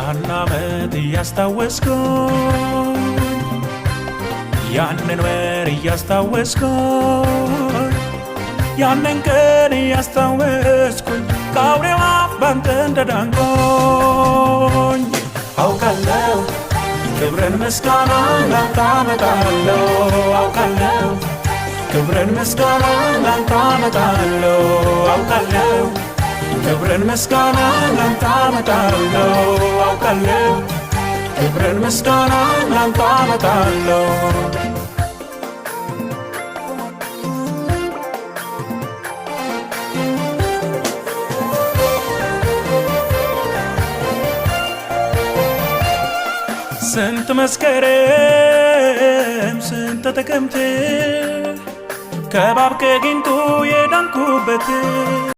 ያን ዓመት እያስታወስኩኝ፣ ያንን ወር እያስታወስኩኝ፣ ያንን ቀን እያስታወስኩኝ፣ ከአውሬው አፍ ባንተ እንደዳንኩኝ አውቃለሁ። ክብርን ምስጋና ላንተ አመጣለሁ፣ አውቃለሁ። ክብርን ምስጋና ላንተ አመጣለሁ፣ አውቃለሁ። ክብርን ምስጋና ላንተ አመጣለሁ፣ አውቃለሁ። ክብርን ምስጋና ላንተ አመጣለሁ። ስንት መስከረም፣ ስንት ጥቅምት፣ ከባብ ከጊንጡ የዳንኩበት።